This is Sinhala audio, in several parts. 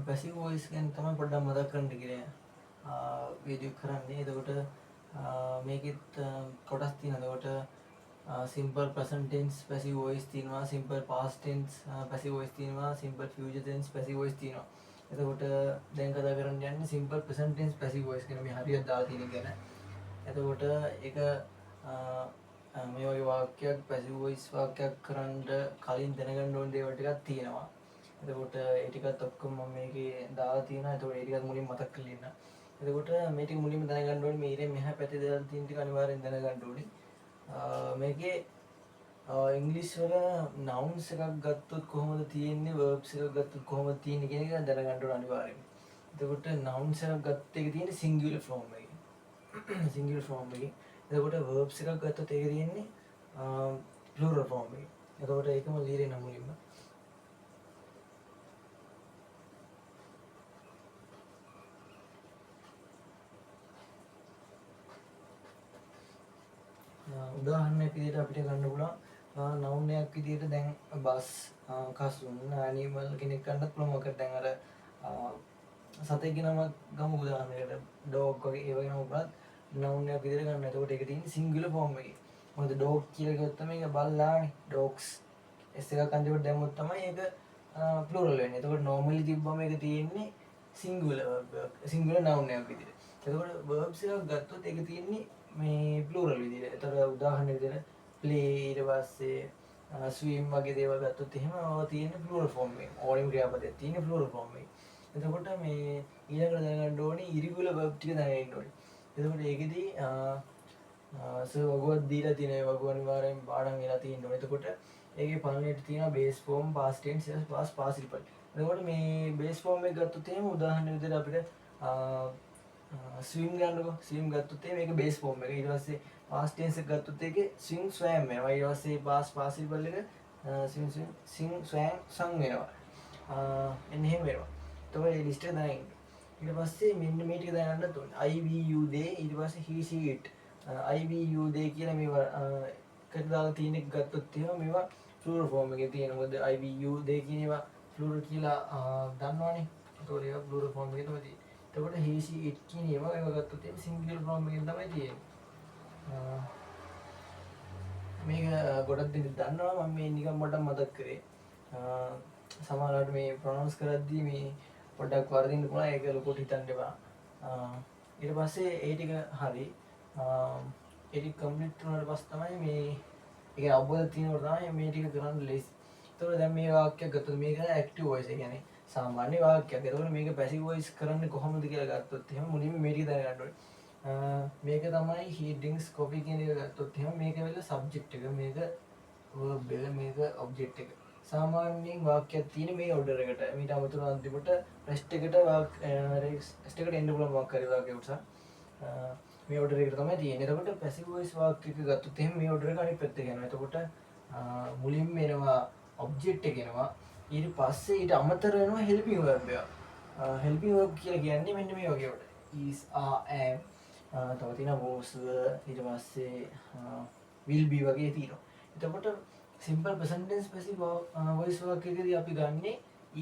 පැසිව් වොයිස් ගැන තමයි පොඩ්ඩක් මතක් කරන්න කියලා වීඩියෝ කරන්නේ. එතකොට මේකෙත් කොටස් තියෙනවා. එතකොට simple present tense passive voice තියෙනවා, simple past tense passive voice තියෙනවා, simple future tense passive voice තියෙනවා. එතකොට දැන් කතා කරන්න යන්නේ simple present tense passive voice ගැන, මේ හරියට දාලා තියෙන ගැන. එතකොට ඒක මේ වගේ වාක්‍යයක් පැසිව් වොයිස් වාක්‍යයක් කරන්න කලින් දැනගන්න ඕන දේවල් ටිකක් තියෙනවා. එතකොට ඒ ටිකත් ඔක්කොම මම මේකේ දාලා තියෙනවා. එතකොට ඒ ටිකත් මුලින්ම මතක් කරලා ඉන්න. එතකොට මේ ටික මුලින්ම දැනගන්න ඕනේ. මේ ඉරේ මෙහා පැත්තේ දාලා තියෙන ටික අනිවාර්යෙන් දැනගන්න ඕනේ. මේකේ ඉංග්‍රීසි වල නවුන්ස් එකක් ගත්තොත් කොහොමද තියෙන්නේ, වර්බ්ස් එකක් ගත්තොත් කොහොමද තියෙන්නේ කියන එක දැනගන්න ඕනේ අනිවාර්යෙන්ම. එතකොට නවුන්ස් එකක් ගත්ත එක තියෙන්නේ සිංගියුලර් ෆෝම් එකේ. සිංගියුලර් ෆෝම් එකේ. එතකොට වර්බ්ස් එකක් ගත්තොත් ඒක තියෙන්නේ ප්ලූරල් ෆෝම් එකේ. එතකොට ඒකම ලියලා එන්න මුලින්ම. උදාහරණයක් විදිහට අපිට ගන්න පුළුවන් නවුන් එකක් විදිහට දැන් බස්, කසුන්, ඇනිමල් කෙනෙක් ගන්නත් පුළුවන්. මොකද දැන් අර සතෙක්ගේ නමක් ගමු උදාහරණයකට, ඩොග් වගේ ඒ වගේ නමක් වුණත් නවුන් එකක් විදිහට ගන්න. එතකොට ඒක තියෙන්නේ සිංගියුලර් ෆෝම් එකේ. මොකද ඩොග් කියලා කිව්වොත් තමයි ඒක බල්ලානේ. ඩොග්ස් S එකක් අන්තිමට දැම්මොත් තමයි ඒක ප්ලූරල් වෙන්නේ. එතකොට නෝමලි තිබ්බම ඒක තියෙන්නේ සිංගියුලර් සිංගියුලර් නවුන් එකක් විදිහට. එතකොට වර්බ්ස් එකක් ගත්තොත් ඒක තියෙන්නේ මේ ප්ලූරල් විදිහට. එතකොට උදාහරණ විදිහට ප්ලේ, ඊට පස්සේ ස්විම් වගේ දේවල් ගත්තොත් එහෙම ඒවා තියෙන්නේ ප්ලූරල් ෆෝම් එකේ. ඕනෙම ක්‍රියාපදයක් තියෙන්නේ ප්ලූරල් ෆෝම් එකේ. එතකොට මේ ඊළඟට දැනගන්න ඕනේ ඉරිගුලර් වර්බ් ටික දැනගන්න ඕනේ. එතකොට ඒකෙදි සර් වගුවක් දීලා තියෙන ඒ වගුව අනිවාර්යෙන් පාඩම් වෙලා තියෙන්න ඕනේ. එතකොට ඒකේ පළවෙනියට තියෙනවා බේස් ෆෝම්, පාස්ට් ටෙන්ස්, ඊට පස්සේ පාස්ට් පාසිටිපල්. එතකොට මේ බේස් ෆෝම් එක ගත්තොත් එහෙම උදාහරණ විදිහට අපිට ස්විම් ගන්නකො. ස්විම් ගත්තොත් එහෙම මේක බේස් ෆෝම් එක. ඊට පස්සේ පාස්ට් ටෙන්ස් එක ගත්තොත් ඒකේ ස්විම් ස්වෑම් වෙනවා. ඊට පස්සේ පාස්ට් පාසිටිපල් එක ස්විම් ස්විම් සිං ස්වෑම් සං වෙනවා. එන්න එහෙම වෙනවා. එතකොට මේ ලිස්ට් එක දැනගන්න. ඊට පස්සේ මෙන්න මේ ටික දැනගන්නත් ඕනේ. I, we, you, they, ඊට පස්සේ he, she, it. I, we, you, they කියලා මේවා එකට දාලා තියෙන එක ගත්තොත් එහෙම මේවා ප්ලූරල් ෆෝම් එකේ තියෙන. මොකද I, we, you, they කියන ඒවා ප්ලූරල් කියලා දන්නවනේ. එතකොට ඒවා ප්ලූරල් ෆෝම් එකේ තමයි තියෙන්නේ. එතකොට he, she, it කියන ඒවා ඒවා ගත්තොත් එහෙම සිංගියුලර් ෆෝම් එකෙන් තමයි තියෙන්නේ. මේක ගොඩක් දෙනෙක් දන්නවා. මම මේ නිකන් පොඩ්ඩක් මතක් කරේ. සමහරවිට මේ ප්‍රොනවුන්ස් කරද්දී මේ පොඩ්ඩක් වරදින්න පුළුවන්. ඒක ලොකුට හිතන්න එපා. ඊට පස්සේ ඒ ටික හරි. ඒ ටික කම්ප්ලීට් වුණාට පස්සේ තමයි මේ ඒ කියන්නේ අවබෝධ තියෙනකොට තමයි මේ ටික කරන්න ලේසි. එතකොට දැන් මේ වාක්‍යයක් ගත්තොත් මේක ඇක්ටිව් වොයිස්, ඒ කියන්නේ සාමාන්‍ය වාක්‍යයක්. එතකොට මේක පැසිව් වොයිස් කරන්නේ කොහොමද කියලා ගත්තොත් එහෙම මුලින්ම මේ ටික දැනගන්න ඕනේ. මේක තමයි he drinks coffee කියන එක ගත්තොත් එහෙම මේක වෙලා සබ්ජෙක්ට් එක, මේක verb එක, මේක ඔබ්ජෙක්ට් එක. සාමාන්‍යයෙන් වාක්‍යයක් තියෙන මේ ඔඩර් එකට. මීට අමතරව අන්තිමට රෙස්ට් එකට රෙස්ට් එකට එන්න පුළුවන් මොකක් හරි වාක්‍යයක් උටසා. මේ ඔඩර් එකට තමයි තියෙන්නේ. එතකොට පැසිව් වොයිස් වාක්‍යයක ගත්තොත් එහෙම මේ ඔඩර් එක අනිත් පැත්තට යනවා. එතකොට මුලින්ම එනවා ඔබ්ජෙක්ට් එක එනවා. ඊට පස්සේ ඊට අමතරව එනවා හෙල්පින් වර්බ් එක. හෙල්පින් වර්බ් කියලා කියන්නේ මෙන්න මේ වගේ වට. Is, are, am, තව තියෙනවා was, were, ඊට පස්සේ will be වගේ තියෙනවා. එතකොට simple present tense passive voice වාක්‍යයකදී අපි ගන්නෙ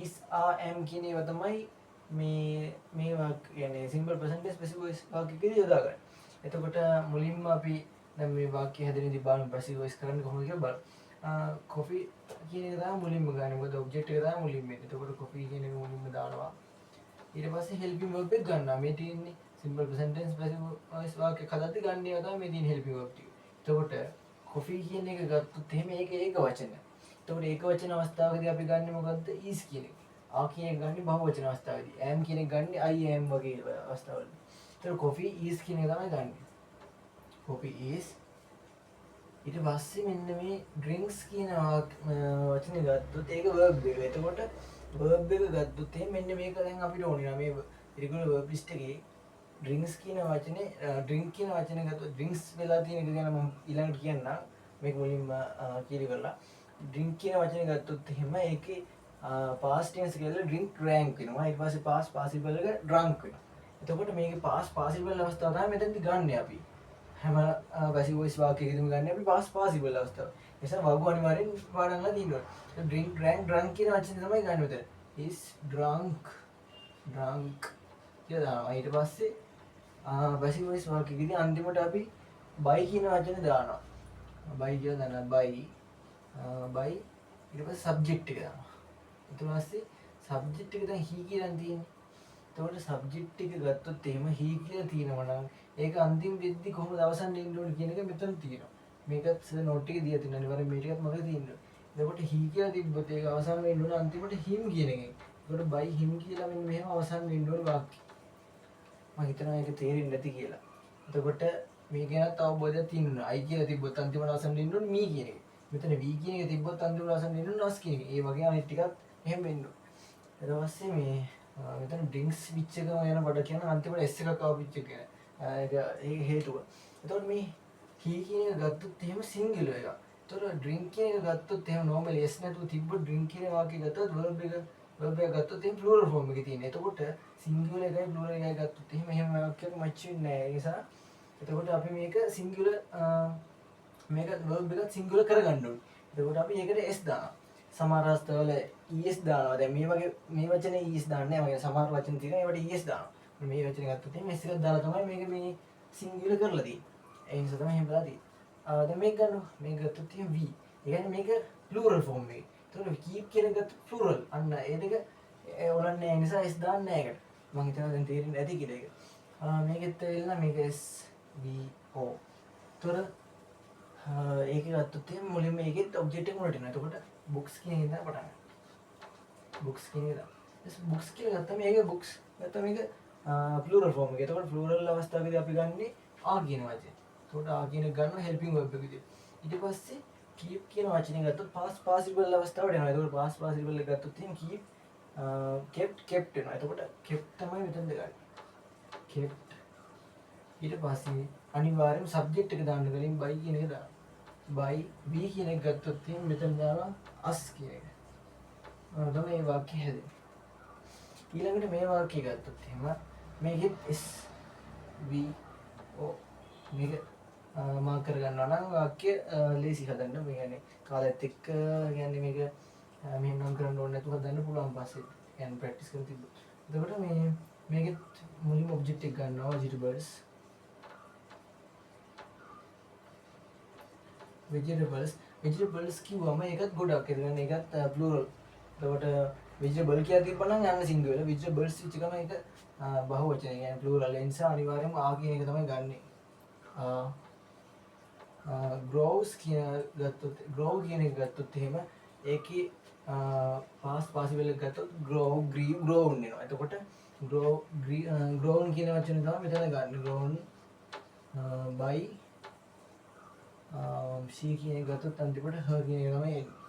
is, are, am කියන ඒවා තමයි මේ මේ වාක්‍ය කියන්නේ simple present tense passive voice වාක්‍යයකදී යොදාගන්නේ. එතකොට මුලින්ම අපි දැන් මේ වාක්‍ය හැදෙන විදිහ බලමු, පැසිව් වොයිස් කරන්නේ කොහොමද කියලා බලමු. කොෆි කියන එක තමයි මුලින්ම ගන්න. මොකද ඔබ්ජෙක්ට් එක තමයි මුලින්ම එන්නේ. එතකොට කොෆි කියන එක මුලින්ම දානවා. ඊට පස්සේ හෙල්පින් වර්බ් එක ගන්නවා. මේ තියෙන්නේ simple present tense passive voice වාක්‍යයක් හදද්දි ගන්න ඒවා තමයි මේ තියෙන හෙල්පින් වර්බ් ටික. එතකොට කොෆි කියන එක ගත්තොත් එහෙම ඒක ඒක වචන. එතකොට ඒක වචන අවස්ථාවකදී අපි ගන්නෙ මොකද්ද? Is කියන එක. ආ කියන එක ගන්නෙ බහුවචන අවස්ථාවේදී. Am කියන එක ගන්නෙ I am වගේ අවස්ථාවලදී. එතකොට කොෆි is කියන එක තමයි ගන්නෙ. Coffee is. ඊට පස්සේ මෙන්න මේ ඩ්‍රින්ක්ස් කියන වචනේ ගත්තොත් ඒක වර්බ් එක. එතකොට වර්බ් එක ගත්තොත් එහෙනම් මෙන්න මේක දැන් අපිට ඕනේ නෑ. මේ ඉරිගුලර් වර්බ් ලිස්ට් එකේ ඩ්‍රින්ක්ස් කියන වචනේ, ඩ්‍රින්ක් කියන වචනේ ගත්තොත් ඩ්‍රින්ක්ස් වෙලා තියෙන එක ගැන මම ඊළඟට කියන්නම්. මේක මුලින්ම කියලා ඉවරලා. ඩ්‍රින්ක් කියන වචනේ ගත්තොත් එහෙම ඒකේ පාස්ට් ටෙන්ස් කියලා ඩ්‍රින්ක් ඩ්‍රැන්ක් වෙනවා. ඊට පස්සේ පාස්ට් පාසිබල් එක ඩ්‍රංක් වෙනවා. එතකොට මේකේ පාස්ට් පාසිබල් අවස්ථාව තමයි මෙතනදි ගන්නෙ අපි. හැම පැසිව් වොයිස් වාක්‍යයකදීම ගන්න අපි පාස්ට් පාසිබල් අවස්ථාව. ඒ නිසා වගු අනිවාර්යෙන් පාඩම් කරලා තියෙන්න ඕනේ. ඩ්‍රින්ක්, ඩ්‍රැන්ක්, ඩ්‍රංක් කියන වචනේ තමයි ගන්න මෙතන. Is drunk. Drunk කියලා දානවා. ඊට පස්සේ පැසිව් වොයිස් වාක්‍යයකදී අන්තිමට අපි by කියන වචනේ දානවා. By කියලා දානවා. By, by ඊට පස්සේ සබ්ජෙක්ට් එක දානවා. ඊට පස්සේ සබ්ජෙක්ට් එක දැන් he කියලා තියෙන්නේ. එතකොට සබ්ජෙක්ට් එක ගත්තොත් එහෙම he කියලා තියෙනවා නම් ඒක අන්තිම වෙද්දි කොහොමද අවසන් වෙන්න ඕනේ කියන එක මෙතන තියෙනවා. මේකත් සර් නෝට් එකේ දීලා තියෙනවා. අනිවාර්යෙන් මේ ටිකත් මතක තියෙන්න ඕනේ. එතකොට he කියලා තිබ්බොත් ඒක අවසන් වෙන්න ඕනේ අන්තිමට him කියන එකෙන්. එතකොට by him කියලා මෙන්න මෙහෙම අවසන් වෙන්න ඕනේ වාක්‍ය. මම හිතනවා ඒක තේරෙන්නේ නැති කියලා. එතකොට මේ ගැනත් අවබෝධයක් තියෙන්න ඕනේ. I කියලා තිබ්බොත් අන්තිමට අවසන් වෙන්න ඕනේ me කියන එක. මෙතන we කියන එක තිබ්බොත් අන්තිමට අවසන් වෙන්න ඕනේ us කියන එක. ඒ වගේ අනිත් ටිකත් එහෙම වෙන්න ඕනේ. ඊට පස්සේ මේ මෙතන ඩ්‍රින්ක්ස් which එක යන බඩ කියන අන්තිමට S එකක් ආව which එක ගැන. ඒක ඒ හේතුව. එතකොට මේ he කියන එක ගත්තොත් එහෙම සිංගියුලර් එකක්. එතකොට ඩ්‍රින්ක් කියන එක ගත්තොත් එහෙම නෝමලි S නැතුව තිබ්බොත් ඩ්‍රින්ක් කියන වාක්‍යය ගත්තොත් verb එක ගත්තොත් එහෙම ප්ලූරල් ෆෝම් එකේ තියෙන. එතකොට සිංගියුලර් එකයි ප්ලූරල් එකයි ගත්තොත් එහෙම එහෙම වාක්‍යයක් මැච් වෙන්නේ නැහැ. ඒ නිසා එතකොට අපි මේක සිංගියුලර්, මේක verb එකත් සිංගියුලර් කරගන්න ඕනේ. එතකොට අපි ඒකට S දානවා. සමහර අවස්ථාවල ES දානවා. දැන් මේ වගේ මේ වචනේ ES දාන්නේ නැහැ. මගේ සමහර වචන තියෙනවා ඒවට ES දානවා. මේ වචනේ ගත්තොත් එහෙම S එකක් දාලා තමයි මේක මේ සිංගියුලර් කරලා තියෙන්නේ. ඒ නිසා තමයි එහෙම වෙලා තියෙන්නේ. දැන් මේක ගන්නවා. මේක ගත්තොත් එහෙම we. ඒ කියන්නේ මේක ප්ලූරල් ෆෝම් එකේ. එතකොට keep කියන එක ගත්තොත් ප්ලූරල්. අන්න ඒ දෙක ඔලන්නේ නැහැ. ඒ නිසා S දාන්නේ නැහැ ඒකට. මං හිතනවා දැන් තේරෙන්නේ ඇති කියලා ඒක. මේකෙත් ඇවිල්ලා මේක S V O. එතකොට ඒක ගත්තොත් එහෙම මුලින්ම ඒකෙත් ඔබ්ජෙක්ට් එක මුලට එනවා. එතකොට books කියන එකෙන් තමයි පටන් ගන්න. Books කියන එක දාන්න. Books කියලා ගත්තම ඒක books ගත්තම මේක ප්ලූරල් ෆෝම් එක. එතකොට ප්ලූරල් අවස්ථාවේදී අපි ගන්නේ ආ කියන වචනේ. එතකොට ආ කියන එක ගන්නවා හෙල්පින් වර්බ් එක විදිහට. ඊට පස්සේ keep කියන වචනේ ගත්තොත් past participle අවස්ථාවට එනවා. එතකොට past participle එක ගත්තොත් එහෙම keep, kept, kept වෙනවා. එතකොට kept තමයි මෙතනද ගන්න. Kept. ඊට පස්සේ අනිවාර්යයෙන්ම සබ්ජෙක්ට් එක දාන්න කලින් by කියන එක දාන්න. By we කියන එක ගත්තොත් එහෙම මෙතන දානවා us කියන එක. ඔන්න තමයි මේ වාක්‍ය හැදෙන්නේ. ඊළඟට මේ වාක්‍යය ගත්තොත් එහෙම මේකෙත් S V O. මේක මාක් කරගන්නවා නම් වාක්‍ය ලේසි හදන්න. මේ කියන්නේ කාලයත් එක්ක කියන්නේ මේක මෙහෙම නම් කරන්න ඕනේ නැතුව හදන්න පුළුවන් පස්සේ. කියන්නේ ප්‍රැක්ටිස් කරලා තිබ්බොත්. එතකොට මේ මේකෙත් මුලින්ම ඔබ්ජෙක්ට් එක ගන්නවා vegetables. Vegetables, vegetables කිව්වම ඒකත් ගොඩක්. ඒ කියන්නේ ඒකත් ප්ලූරල්. එතකොට vegetable කියලා තිබ්බනම් යන්න සිංගියුලර්. Vegetables which ගම ඒක බහුවචන. ඒ කියන්නේ ප්ලූරල්. ඒ නිසා අනිවාර්යයෙන්ම ආ කියන එක තමයි ගන්නෙ. Grows කියන ගත්තොත්, grow කියන එක ගත්තොත් එහෙම ඒකේ past participle එක ගත්තොත් grow, grew, grown වෙනවා. එතකොට grow, grown කියන වචනේ තමයි මෙතන ගන්න. Grown by she කියන එක ගත්තොත් අන්තිමට her කියන එක තමයි එන්නේ.